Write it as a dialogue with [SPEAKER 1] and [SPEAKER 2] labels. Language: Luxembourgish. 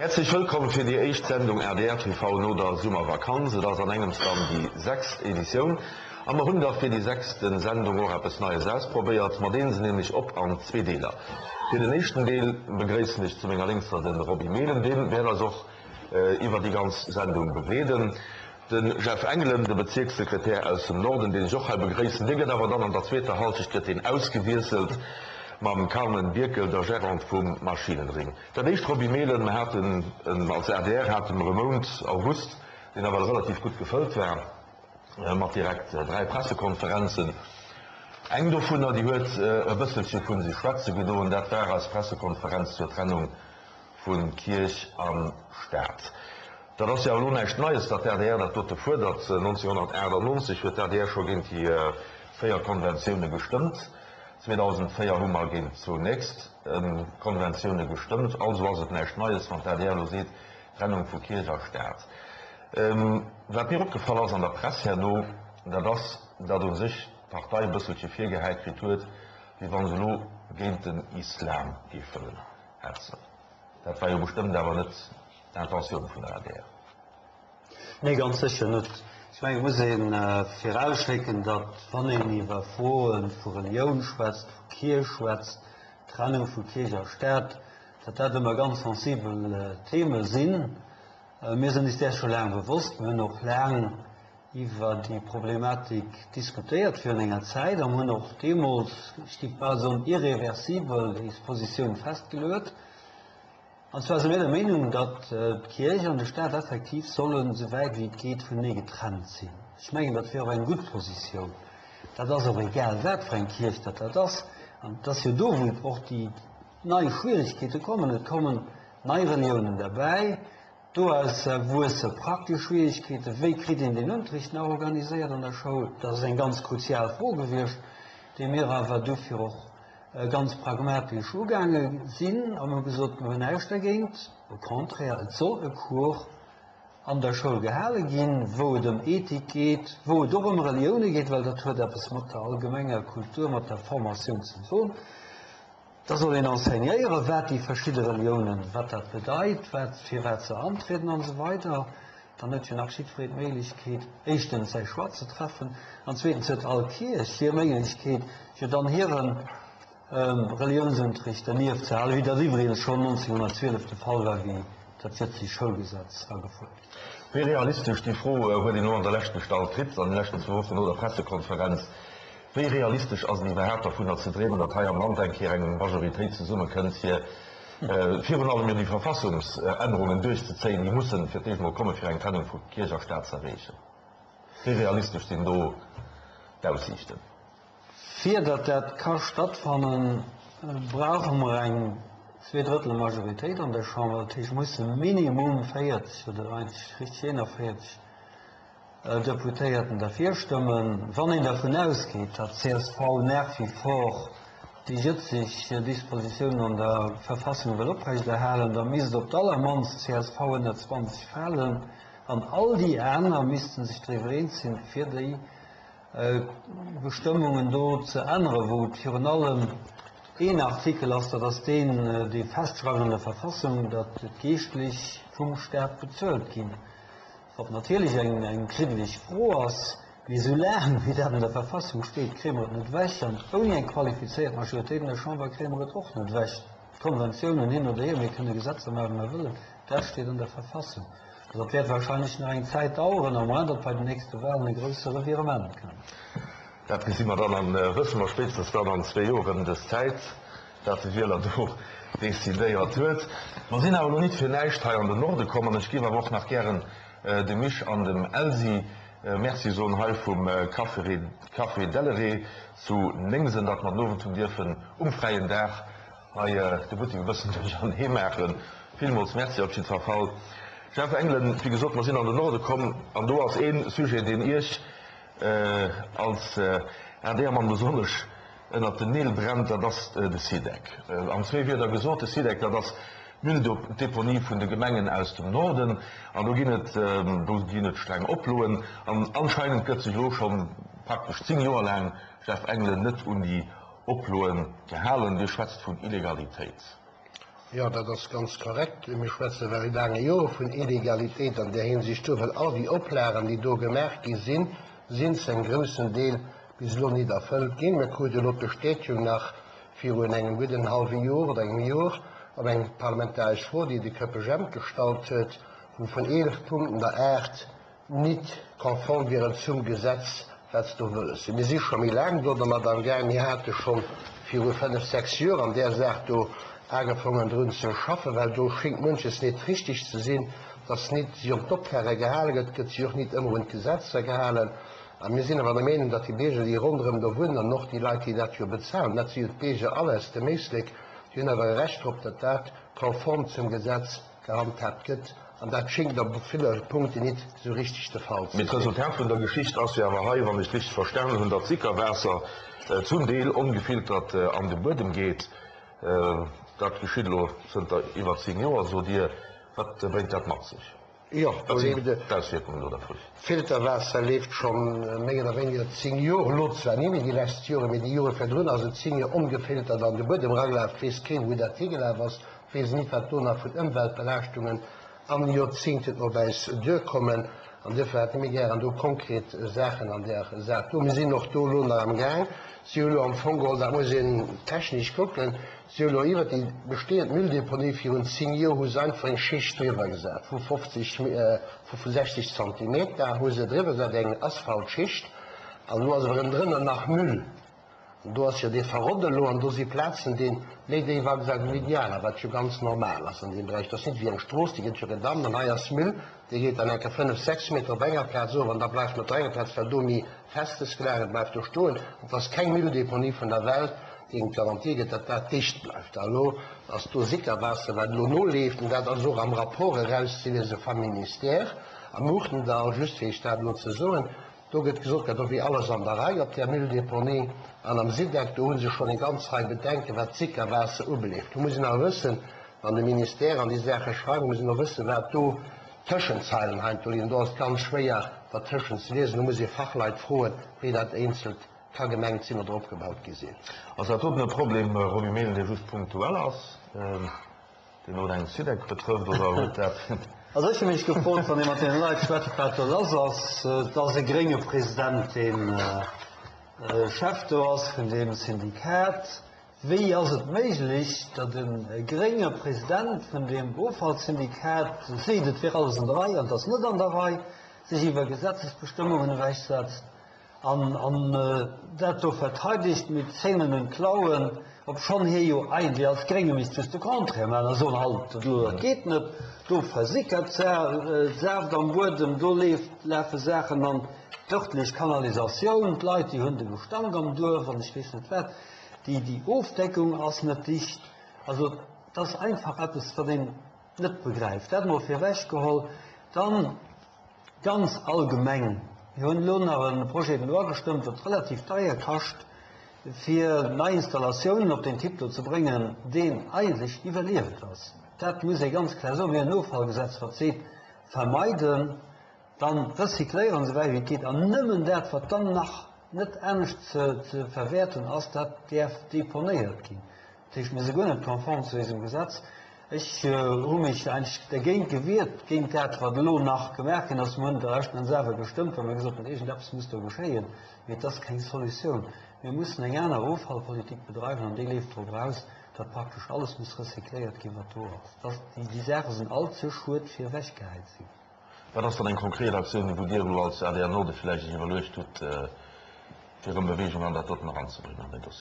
[SPEAKER 1] Häerzlech wëllkomm fir déi éischt Sendung adr TV no der Summervakanz. Et ass an engems dann déi sechst Editioun a mer hunn da fir déi sechste Sendung och eppes Neies ausprobéiert. Mer deelen se nämlech op an zwee Deeler. Fir den éischten Deel begréissen ech zu menger Lénkser de Roby Mehlen. Dee wäert eis och iwwer déi ganz Sendung begleeden. De Jeff Engelen, de Bezierkssekretär aus dem Norden, deen ech och hei begréissen, dee gëtt awer dann an der zweeter Halschecht gëtt deen ausgewiesselt mam Carmen Birkel, der Gérante vum Maschinenring. Dat éischt, Roby Mehlen, mer haten en, als adr hate mer e Mount August, deen nawell relativ gutt gefëllt war, mat direkt 3 Pressekonferenzen. Eng dovunner, déi huet e bësselche vu sech schwätze gedoen, dat war eis Pressekonferenz zur Trennung vu Kierch a Staat. Dat ass jo elo näischt Neies, datt d'ADR dat dote fuerdert. 1998 huet d'ADR scho géint déi 4 Konventioune gestëmmt. 2004 hu mer géint d'zwou nächst Konventioune gestëmmt. Also ass et näischt Neies, wann d'ADR elo seet, Trennung vu Kierch a Staat. Wat mir opgefall ass an der Press herno, dat ass, datt u sech d'Partei e bësselche virgehäit kritt huet, wéi wa se elo géint den Islam géif wëllen hetzen. Dat war jo bestëmmt awer net d'Intentioun vun der adr.
[SPEAKER 2] Nee, ganz sécher net. Ech mengen, et muss ee virausschécken, datt wann een iwwer Froe vu Relioun schwätzt, vu Kierch schwätzt, Trennung vu Kierch a Staat, datt dat ëmmer ganz sensibel Theme sinn. Mir sinn eis där scho laang bewosst. Mir hunn och laang iwwer déi Problematik diskutéiert virun enger Zäit an hunn och deemools, ech géif bal soen, irreversibel eis Positioun festgeluet. An zwar si mir der Meenung, datt d'Kierch an de Staat effektiv sollen, esou wäit wéi et geet, vunenee getrennt sinn. Ech mengen, dat wier och eng gutt Positioun. Dat ass och egal, wat fir eng Kierch datt dat ass. An et ass jo do, wou och déi nei Schwierigkeete kommen. Et kommen nei Reliounen derbäi. Doraus wuesse praktesch Schwierigkeeten. Wéi kritt een deen Unterricht nach organiséiert an der Schoul? Dat ass eng ganz kruzial Fro gewiescht, déi mir awer dofir och ganz pragmatesch ugaange sinn a mir hu gesot, mir hunn näischt dergéint, au contraire, et soll e Cours an der Schoul gehale ginn, wou et ëm Ethik geet, wou et och ëm Relioune geet, well dat huet eppes mat der allgemenger Kultur, mat der Formatioun ze doen. Da soll een enseignéieren, wat déi verschidde Reliounen, wat dat bedeit, wat, fir wat se antrieden an esou weider. Dann huet jo nach jiddweree d'Méiglechkeet, éischtens säi Choix ze treffen an zweetens huet all Kierch hir Méiglechkeet, jo dann hire Reliounsunterricht dernieft ze halen, wéi dat iwwregens schonn 1912 de Fall war, wéi dat jëtzegt Schoulgesetz agefuert gouf.
[SPEAKER 1] Wéi realistesch, déi Fro huet een elo an der Lescht gestallt kritt, an de leschten zwou Wochen no der Pressekonferenz, Wéi realistesch ass et iwwerhaapt dervunner ze dreemen, datt hei am Land eng Kéier eng Majoritéit zesummekënnt, fir virun allem jo déi Verfassungsännerungen duerchzezéien, déi mussen fir d'éischt emol kommen, fir eng Trennung vu Kierch a Staat ze erreechen? Wéi realistesch sinn do d'Aussiichten?
[SPEAKER 2] Fir datt dat ka stattfannen, brauche mer eng Zweedrëttelmajoritéit an der Chamber. Dat heescht, musse minimum 40 oder eigentlech richteg 41 Deputéierten derfir stëmmen. Wann een dervun ausgeet, datt csv nach wie vor déi jëtzeg Dispositiounen an der Verfassung wëll oprechterhalen, da misst op d'allermannst csv 120 falen an all déi aner misste sech driwwer eens sinn, fir déi Bestëmmungen do ze änneren, wou et virun allem een Artikel ass, dat ass deen, dee festschreift an der Verfassung, datt d'Geeschtlech vum Staat bezuelt ginn. Wat natierlech eng kriddeleg Fro ass, mee esou laang wéi dat an der Verfassung steet, kréie mer et net ewech. An ouni eng qualifizéiert Majoritéit an der Chamber kréie mer et och net ewech. D'Konventiounen hin oder hier, mir kënne Gesetzer maachen, wéi mer wëllen, dat steet an der Verfassung. Also dat wäert wahrscheinlech nach eng Zäit daueren, à moins datt bei den nächste Wahlen e grousse Revirement kënnt.
[SPEAKER 1] Dat gesi mer dann a wësse mer spéitstens dann an zwee Joer ëm dës Zäit. wat de Wieler do decidéiert huet. Mer sinn awer elo nit fir näischt hei an den Norde komm an ech géif awer och nach gären dem Misch an dem Elsi Merci soen hei vum Café Delleré zu Néngsen, datt mer den Owend hunn dierfen um fräien Dag hei de Buttek e bëssen duerchernee maachen. Villmools Merci op jiddwer Fall. Jeff Engelen, wéi gesot, mer sinn an den Norde komm an do ass ee Sujet, deen Iech als ADR-Mann besonnesch ënnert den Neel brennt, dat ass de SIDEC. An zwee Wierder gesot, de SIDEC, dat ass d'Mülldeponie vun de Gemengen aus dem Norden. An do ginn et, do ginn et streng Oploen. An anscheinend gëtt sech elo scho praktesch 10 Joer laang, Jeff Engelen, net un déi Oploe gehalen. Dir schwätzt vun Illegalitéit.
[SPEAKER 3] Jo, dat ass ganz korrekt. Mir schwätze well laange Jore vun Illegalitéit an där Hinsicht do, well all déi Oplagen, déi do gemaach gi sinn, sinn zu engem groussen Deel bis elo nit erfëllt ginn. Mir krute elo d'Bestätegung nach virun engem gudden hallwe Jor oder engem Jor op eng parlamentaresch Fro, déi de Köppe Jemp gestallt huet, wou vun 11 Punkten der 8 nit konform wieren zum Gesetz, wat se do wëlles hunn. Mir si scho méi laang do dermat am Gaang. Mir hate scho viru fënnf, sechs Joer an där Saach do agefongen drun ze schaffen, well do schéngt munches nit richtig ze sinn, dass nit si op d'Oplage gehale gëtt, gëtt si och nit ëmmer un d'Gesetzer gehalen. A mir sinn awer der Meenung, datt déi Bierger, déi ronderëm do wunnen, an och déi Leit, déi dat jo bezahlen, dat si jo d'Bierger all aus dem Éislek, déi hunn awer e Recht drop, datt dat konform zum Gesetz gehandhaabt gëtt, an dat schéngt op ville Punkten nit esou richtig de Fall ze
[SPEAKER 1] Mee
[SPEAKER 3] sinn.
[SPEAKER 1] D'Resultat vun der Geschicht ass jo awer hei, wann ech et richtig verstanen hunn, datt d'Sickerwaasser zum Deel ongefiltert an de Buedem geet. Dat geschitt elo zënter iwwer 10 Joer, sot Dir. Wat bréngt dat mat sech?
[SPEAKER 3] Jo,
[SPEAKER 1] Wat sinn d'Auswierkungen do dervun?
[SPEAKER 3] D'Filterwaasser leeft scho méi oder wéiniger 10 Joer, elo zwar ni méi déi lescht Joren, mee déi Jore virdrun ass et 10 Joer ongefiltert an de Buedem eragelaf. Et weess keen, wou dat higelaf ass. Et weess een nit, wat do nach vun Ëmweltbelaaschtungen an Joerzéngten op äis duerkommen. An duerfir hätte mir gären do konkret Saachen an där Saach do. Mir sinn och do elo nach am Gaang. Si hu elo am Fong geholl, dat muss een technesch kucken, si hu elo iwwert déi bestehend Mülldeponie virun 10 Joer hu se einfach eng Schicht driwwer gesat vu 50, vu 60 Zentimeter hu se driwwer gesat, eng Asphaltschicht. An elo ass awer ënnendrënner nach Müll. An do ass jo dee Verrott elo, an do si Plazen, déi méi déif agesat ginn wéi déi aner, wat jo ganz normal ass an deem Beräich. Dat ass net wéi eng Strooss, déi gëtt jo gedammt, an hei ass Müll, dee geet dann enke fënnf, sechs Meter op enger Plaz of an da bleift en op der enger Plaz, well do méi Festes gelagert bleift do stoen. Et ass keng Mülldeponie vun der Welt, déi engem d'Garantie gëtt, datt dat dicht bleift. A elo ass do Sickerwaasser, wat elo noleeft, an dat ass och am Rapport erauszeliese vam Ministère am Muurtendall, just fir Iech dat elo ze soen. Do gëtt gesot, dat do wier alles an der Rei op där Mülldeponie. An am SIDEC, do hu se schonn eng ganz Rei Bedenken, wat d'Sickerwaasser ubeleeft. Do muss een awer wëssen, wann de Ministère an déi Saache schreift, muss een och wëssen, wat do Tëschenzeilen heiansdo liesen. Do ass et ganz schwéier, dertëschent ze liesen. Do muss ee Fachleit froen, wéi dat eenzelt ka gemengt sinn oder opgebaut gi sinn.
[SPEAKER 1] Ass dat doten e Problem, Roby Mehlen, dee just punktuell ass? Deen elo eng Sidec betrëfft, oder huet dat.
[SPEAKER 2] Also ech hu mech gefrot, wann ee mat deene Leit schwätzt, wat do lass ass. Et ass e grénge President, deen Chef do ass vun deem Syndikat. Wéi ass et méiglech, datt e grénge President vun deem Offallsyndikat seet, et wier alles an der Rei, an et ass net an der Rei, sech iwwer Gesetzesbestëmmungen ewechsetzt? An dat do verteidegt mit Zähnen und Klauen, obschonn hie jo eigentlech als Grénge misst just de Contraire maachen a soen, Halt, elo dat geet net, do versickert d'Saaft am Buedem, do leeft, lafe Saachen an d'örtlech Kanalisatioun, d'Leit déi hunn de Gestank am Duerf an ech weess net wat, déi déi Ofdeckung ass net dicht. Also et ass einfach eppes, wat een net begräift. Dat emol virwech geholl. Dann. Ganz allgemeng, mir hunn elo nach e Projet de loi gestëmmt, wat relativ deier kascht, fir nei Installatiounen op deen Typ do ze bréngen, deen eigentlech iwwerlieft ass. Dat muss ee ganz kloer soen. Mir hunn en Offallgesetz, wat seet, vermeiden, dann recycléieren, esou wäit wéi et geet, an nëmmen dat, wat dann nach net anescht ze verwäerten ass, dat däerf deponéiert ginn. Dat heescht, mir si guer net konform zu eisem Gesetz. Ech hu mech eigentlech dergéint gewiert, géint dat, wat elo nach gemaach ginn ass. Mir hunn et leschten Enns awer gestëmmt, well mir gesot hunn, iergendeppes muss do geschéien. Mee et ass keng Solutioun. Mir mussen eng aner Offallpolitik bedreiwen an déi leeft drop eraus, datt praktesch alles muss recycléiert ginn, wat do ass. Dass déi Saache sinn all ze schued, fir ewechgehäit ze ginn.
[SPEAKER 1] Wat ass dann eng konkret Aktioun, wou Dir elo als adr Norde vläicht Iech iwwerluecht hutt, fir erëm Beweegung an dat doten eranzebréngen, an deen Dossier?